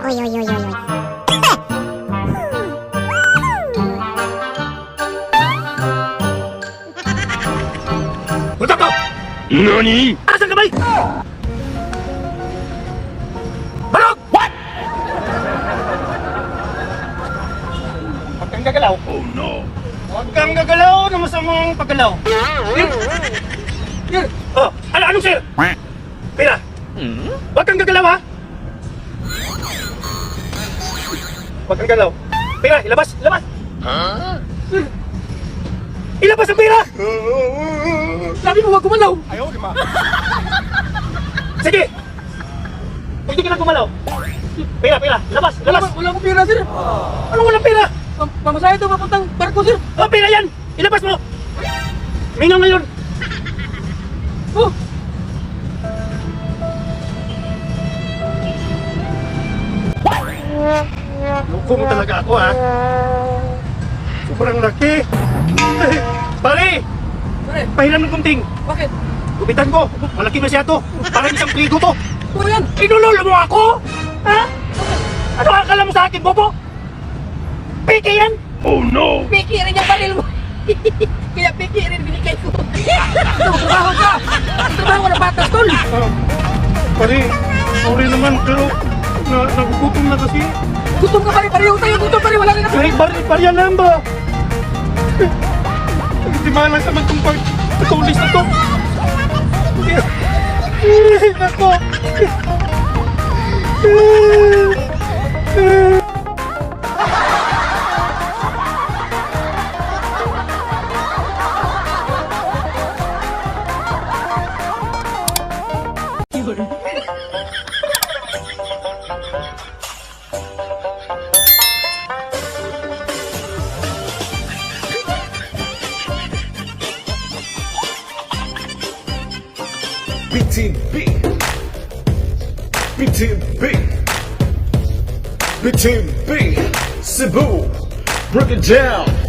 Oi, oi, oi, oi, oi. Punta ko! NANI? Taas ang kamay! Barog! What? Huwag kang gagalaw. Oh no! Huwag kang gagalaw ng masamang paggalaw. Sir! Sir! Oh, ano, anong sir? Pira! Huwag kang gagalaw, ha? Huwag kang galaw. Pira, ilabas! Ilabas! Sir! Ilabas ang pera! Sabi mo, huwag gumalaw. Ayaw, di ba? Sige! Pwede ka lang gumalaw. Pera, pera! Labas! Wala, Labas! wala akong pera, sir. Anong walang pera? Pamasahe ito, papuntang barko, sir. Oh, pera yan! Ilabas mo! Mingaw ngayon! Oh, Loko mo talaga ako, ha? Sobrang laki! Pare! pare, Pahiram ng kunting! bakit? Gupitan ko! Malaki masyado! Parang isang pligo to! Ano yan? Inulolo mo ako? Ha? Ano akala mo sa akin, Bobo? Peke yan! Oh no! Piki rin yung baril mo. Kaya piki rin binigay ko. Ito, trabaho ka. Trabaho ko ng batas, tol. Pare, sorry naman, pero nagugutom na kasi. Gutom ka pare, pareho tayo. Gutom pare, wala rin ako. Pare, pare, pare lang ba? Hindi malas naman itong pagtulis na to. Nako. BTB. BTB. BTB. Cebu. Break it down.